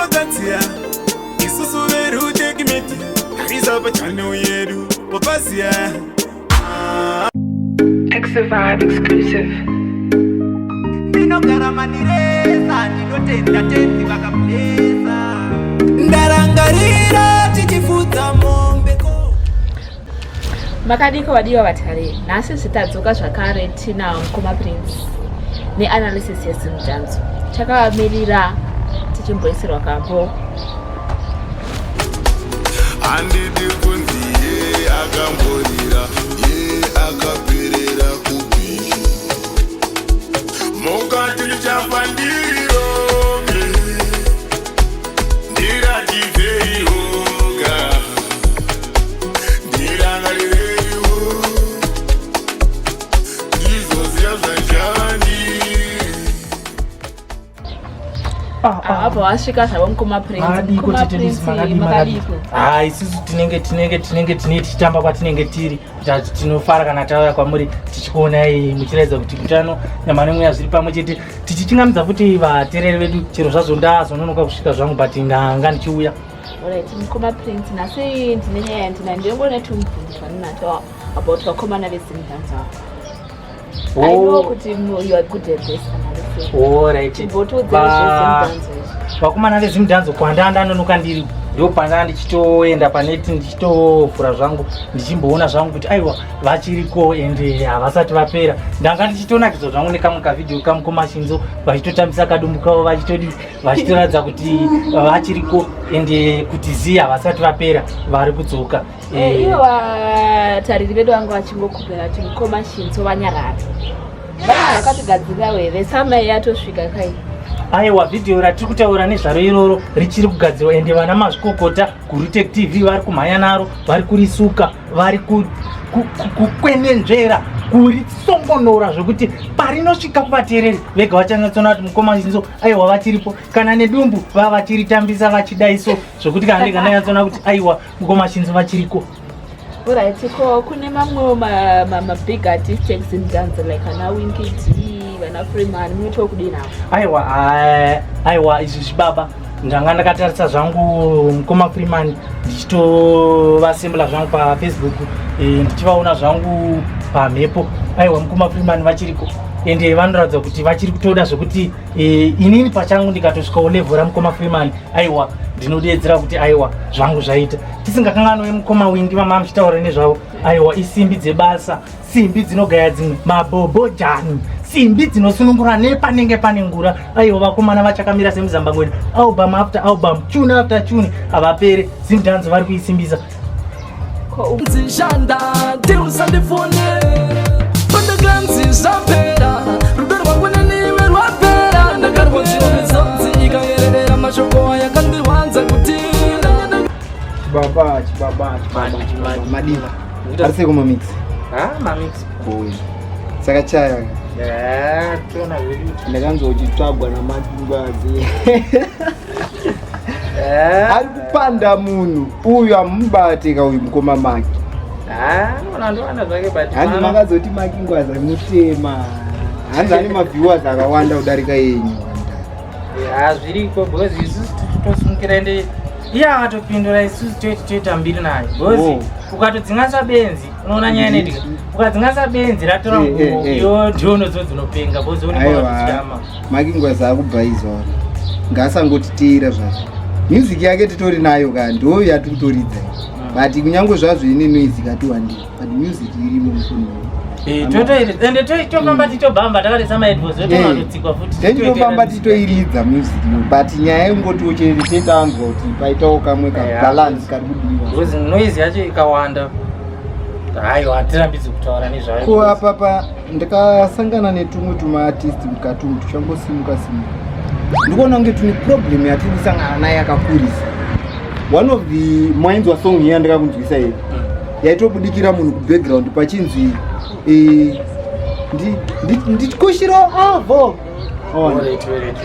Tinogadziya isusu veRutech Media, tarisa pachannel yedu wapaziya. X-Survive exclusive. Ndinogara mandiresa, ndinotenda tenzi vakablesa. Ndarangarira tichifudza mombe ko. Makadiko vadiwa vatariri, nhasi zvitadzoka zvakare tina mukoma Prince neanalysis yeZimdancehall. Takavamirira tichimboisirwa kambo. Handidi kunzi ye akamborira, ye akaperera kupi. Mukati ndichafa ndirombe, ndiratidzeiwoga, ndirangarireiwo, ndizoziva zvachavandiri. Abva vasvika zvavo mukoma Prince. Makadiko? Mukoma Tete Liz, Prince, makadii, makadiko? Ha, isusu tinenge tine tichitamba kwatinenge tiri kuti tinofara kana tauya kwamuri tichikuonai muchiratidza kuti utano, nyama nemweya zviri pamwe chete. Tichichingamidza futi vateereri vedu, chero zvazvo ndazononoka kusvika zvangu, but ndanga ndichiuya. Alright, mukoma Prince, nhasi ndine nyaya yandinayo. Ndinongone tumubvunzo twandinato about vakomana veZimdancehall. I know kuti you are good at this analysis. Alright. Chimbotiudzei zveZimdancehall izvi. Vakomana veZimdancehall, kwanda ndanonoka ndiri ndo pandanga ndichitoenda paneti, ndichitovhura zvangu, ndichimboona zvangu kuti aiwa, vachiriko ende havasati vapera. Ndanga ndichitonakidzwa zvangu nekamwe kavhidhiyo kamukoma Shinzo vachitotambisa kadumbu kavo, vachitodi vachitoratidza kuti vachiriko ende kuti zii, havasati vapera, vari kudzoka. Ivo vatariri vedu vanga vachingokupera kuti mukoma Shinzo vanyarara, vanenge vakatigadzirira here? Samai yatosvika kai. Aiwa, vhidhiyo ratiri kutaura nezvaro iroro richiri kugadzirwa, ende vana mazvikokota kuRutec TV vari kumhanya naro, vari kurisuka, vari kukwenenzvera, kurisongonora zvekuti parinosvika kuvateereri vega vachanyatsoona kuti mukoma Shinzo aiwa, vachiripo. Kana nedumbu vava vachiritambisa vachidaiso zvokuti kana ndega ndanyatsoona kuti aiwa, mukoma Shinzo vachiriko. Alright, ko kune mamwewo mabig artist ekuZimdancehall like ana Winky D, vana Freeman, munotiwo kudini avo? Aiwa, aiwa, izvi zvibaba ndanga ndakatarisa zvangu mukoma Freeman, ndichitovasembula zvangu paFacebook, ndichivaona zvangu pamhepo. Aiwa, mukoma Freeman vachiriko ende vanoratidza kuti vachiri kutoda zvekuti inini pachangu ndikatosvikawo level ramukoma Freeman, aiwa, ndinodeedzera kuti aiwa, zvangu zvaita. Tisingakanganwe mukoma Winky vamama muchitaura nezvavo, aiwa, isimbi dzebasa, simbi dzinogaya dzimwe mabhobhojani, simbi dzinosunungura nepanenge pane ngura. Aiwa, vakomana vachakamira semuzambangwena, album after album, tune after tune, havapere. Zimdancehall vari kuisimbisa. Nzishanda ndiusandifone pandakanzi zvapera, rudo rwangu neniwe rwapera. Ndakarwadziwa, misodzi ikayererera, mashoko ayakandirwadza kuti Chibaba, chibaba, chibaba, chibaba. Madini? Ari sei kumamix? Mamix. Boy. Saka chaya. Tona zvedu. Ndakanzwa uchitsvagwa naMakingwazi. Ari kupanda munhu uyu, hamubate ka uyu mukoma Maki. Ndowana zvake, but Hanzi makazoti Makingwazi mutema. Hanzi ane maviewers akawanda kudarika yenyu. Ya, zviriko, because isusu totosumukira, ende iye akatopindura isusu toita mbiri naye, because ukatodzinganisa benzi, unoona nyaya inoitika, ukadzinganisa benzi ratora nguo, iwo ndiwo unodzo dzinopenga, because unenge Aiwa, wakatodzikama. Makingwazi akubhaizwa. Ngaasangotiteera zvazvo. Music yake titori nayo ka, ndo yatiri kutoridza. But kunyange zvazvo ine noise ikati wandei, but music irimo mufoni. Ende tofamba tichobhamba takaisa maheadphones, totonatotsikwa futi. Tendinofamba titoiridza music yo, but nyaya yengotiwo chete tetanzwa kuti paitawo kamwe kabalance kari kudiwa. Because noise yacho ikawanda, haiwa, hatirambidzi kutaura nezvayo. Ko apapa ndakasangana netumwe tumaartist mukati umu tuchangosimuka simuka, ndikuona kunge tune problem yatiri kusangana nayo yakakurisa. One of the mwainzwa song iya ndakakunzwisa iyi, yaitobudikira munhu kubackground pachinzi nditikushiro avo.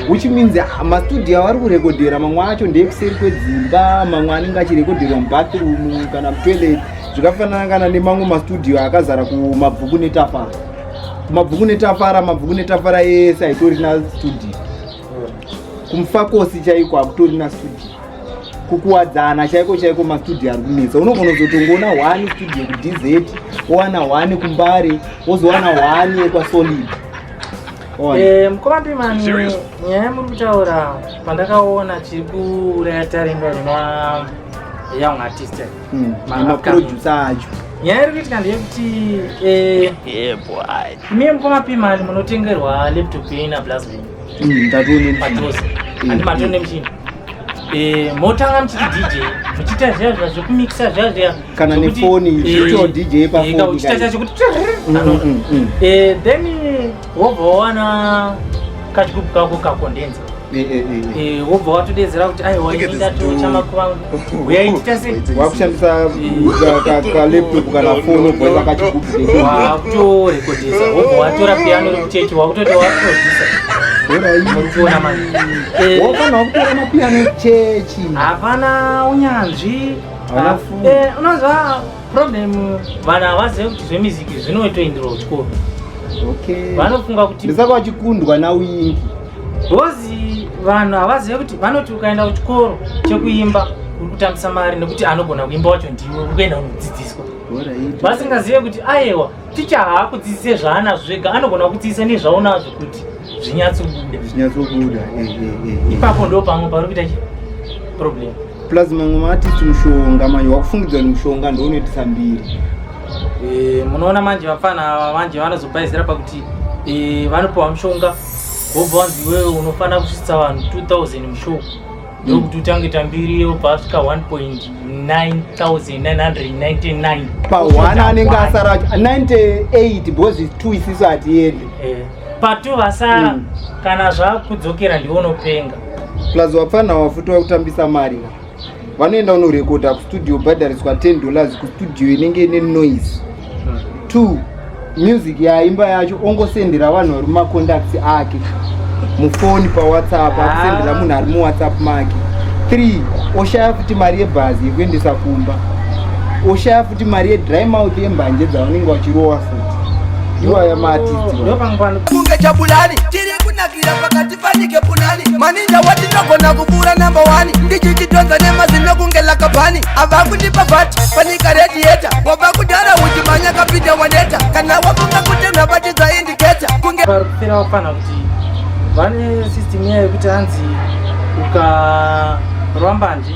Which means mastudio avari kurekodhera mamwe acho ndeekuseri kwedzimba, mamwe anenge achirekodherwa mubathroom kana mutoilet, zvakafanana kana nemamwe mastudio akazara kuMabvuku neTafara. KuMabvuku neTafara, Mabvuku neTafara ese haitorina studio. KuMufakosi chaiko hakutorina studio. Kukuwadzana chaiko chaiko mastudio ari kunetsa. Unogona kuzotongoona one studio kuDZ, wowana one kuMbare, wozowana one yekwaSolid. Mukoma Pimani, nyaya yamuri kutaura, pandakaona chiri kuuraya tarenda rema young artist, Maproducer acho. Nyaya iri kuitika ndeyekuti imiye mukoma Pimani munotengerwa laptop yenyu naBlasvin. Ndatone. Padhuze handi matone muchini. Motanga muchiti DJ, muchiita zviya zviya zvekumixa zviya zviya. Kana nefoni, zvichitiwo DJ pafoni. Uchiita Kai. chacho kuti then wobva wawana kachigubhu kako kacondenser. Wobva watodedzera kuti aiwa, ini ndatocha makuvangu, uyai tiita sei. Wakushandisa kalaptop kana foni, obva kachigubhu. Wakutorekodhesa, wobva watora piano rekuchechi, wakutoti waproducer. Muri kuona manje? Wafanira kutora mapiano echechi. Hapana unyanzvi. Havana fundo. Unonzwa problem, vanhu havazivi kuti zvemiziki zvinotoenderwa kuchikoro. Vanofunga kuti Ndisaka vachikundwa nawingi. Because vanhu havazivi kuti vanoti ukaenda kuchikoro chekuimba uri kutambisa mari, nekuti anogona kuimba wacho ndiwe uri kuenda kunodzidziswa, vasingazive kuti aiwa, ticha haakudzidzise zvaanazvo zvega, anogona kudzidzisa nezvaunazvo kuti zvinyatsobuda. Zvinyatsobuda. Ipapo ndo pamwe pari kuita chi problem. Plus mamwe maartist mushonga manje, wakufungidzwa kuti mushonga ndounoitisa mbiri. Munoona manje, vafana ava manje vanozobhaizira pakuti vanopiwa mushonga, wobva wanzi iwewe unofanira kusvitsa vanhu 2000 mushow ndokuti utange tambiri, wobva asvika 1.9999. Pa1 anenge asara acho 98, because 2 isisu hatiendi. Patu vasara. Kana zvakudzokera ndiwe unopenga. Plus vapfana wafuti vakutambisa mari ka, vanoenda unorekodha kustudio, bhadhariswa $10 kustudio inenge ine noise. Two, music yaimba yacho ongosendera vanhu vari mumacontacts ake mufoni paWhatsApp. Akusendera munhu ari muWhatsApp make. Three, oshaya futi mari yebhazi yekuendesa kumba, oshaya futi mari yedry mouth yembanje dzavanenge vachirowa futi iwaya maartist. Ndo pamwe pano. Kunge chabulani tiri kunakira pakati panike punani maninja watinogona kupfuura namba 1, ndichichitonza nemazino kunge lakabhani ava kundipa vhati panika radiator, wabva kudhara uchimanya kapita waneta kana wafunga kutenha batidza indicator kunge Vari kupera vafana kuti vane system iya yekuti hanzi ukarwa mbanje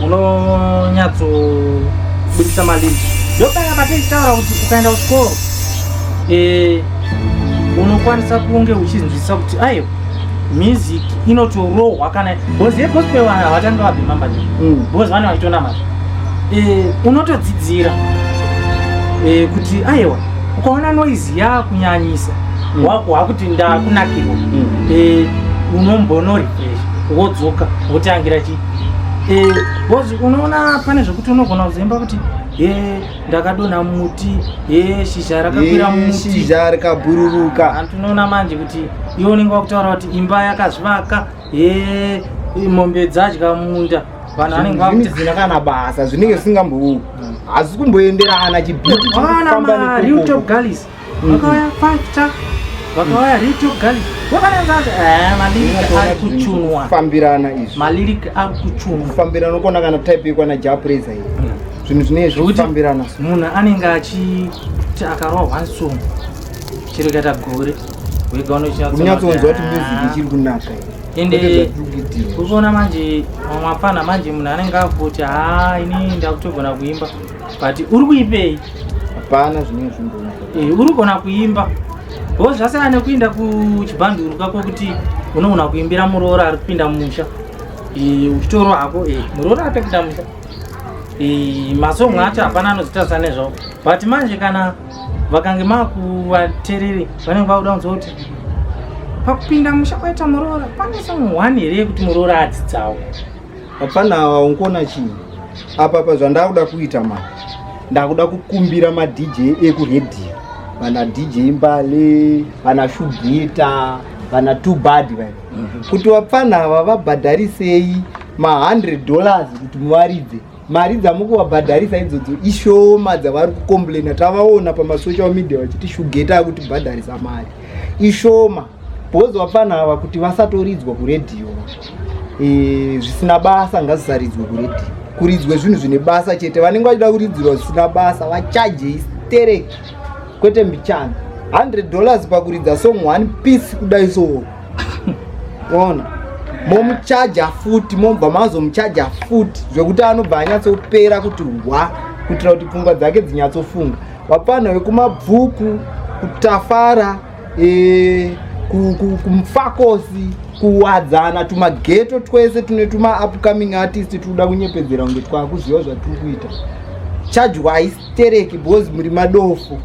unonyatsobudisa malyrics. Ndopaya patechitaura kuti ukaenda kuchikoro unokwanisa kunge uchinzwisisa kuti aiwa, music inotorohwa kana because yegospel vanhu havatanga vabhema mbanje because vane vachitonamata. Unotodzidzira kuti aiwa, ukaona noise yakunyanyisa, wakuti ndakunakirwa, unombonorefresh, wodzoka wotangira chi because unoona pane zvekuti unogona kuzoimba kuti e ndakadonha muti, e shizha rakakwira muti. Shizha rikabhururuka. Antu unoona manje kuti iwe unenge wakutaura kuti imba yakazvivaka, e mombe dzadya munda, vanhu vanenge Zvinhu zvisina kana basa, zvinenge zvisingambo hazisi kumboenderana chibeat. Vakaona mareal top gullies vakauya five ta vakauya real top gullies vakananzati malyric ari kuchunwa. Kufambirana izvi. Malyric ari kuchunwa. Kufambirana ukona kana type yekwana Jah Prayzah iyi, zvinhu zvinenge Zvokuti zvichifambirana. Munhu anenge achiti akarwa one song chero kaita gore, wega Unonyatsonzwa kuti music ichiri kunaka iyi. Ende Kwete zvatiri kuitirwa. Ukuona manje mamwe mapfana manje, munhu anenge akuti ha, ini ndakutogona kuimba, but uri kuipei? Hapana zvinenge zvimboona. Uri kugona kuimba because zvasiyana nekuinda kuchibhanduru kako kuti unogona kuimbira muroora ari kupinda mumusha. Uchitorwa hako muroora atopinda musha. Masongo acho hapana anozotarisa nezvavo, but manje kana vakange makuvaterere vanenge vakuda kunzwa kuti pakupinda musha kwaita muroora pane song one here yekuti muroora adzidzawo. Hapana ava unkuona chii apa pa zvandakuda kuita mani, ndakuda kukumbira maDJ ekuredhiyo, vana DJ Mbale, vana Shugeta, vana Tubad vai, kuti vapfana ava vabhadharisei ma$100 kuti muvaridze. Mari dzamukuvabhadharisa idzodzo ishoma dzavari kucomplaina, tavaona pamasocial media vachiti Shugeta akutibhadharisa mari ishoma. Because vapfana ava kuti vasatoridzwa kuredhiyo, zvisina basa ngazvisaridzwe kuredhiyo, kuridzwe zvinhu zvine basa chete. Vanenge vachida kuridzirwa zvisina basa vachajei stereki, kwete mbichana. $100 pakuridza song one piece kudai, so ona momuchaja futi, mobva mazomuchaja futi zvekuti anobva anyatsopera kuti hwa, kuitira kuti pfungwa dzake dzinyatsofunga. Vapfana vekuMabvuku, kuTafara, kuMufakosi, kuWadzana, tumaghetto twese tune tuma upcoming artist tuda kunyepedzera kunge twakuziva zvatiri kuita, chajwai stereki because muri madofo.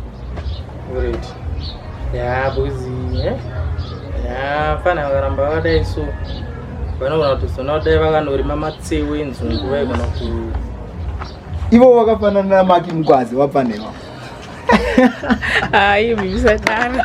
Right. Ya, because ya fana vakaramba vakadai, so vanogona kutozona kudai vakanorima matsewu enzungu, vaigona ku Ivo vakafanana naMaki Mukwazi, vapfana ivavo. Hayi, musadaro.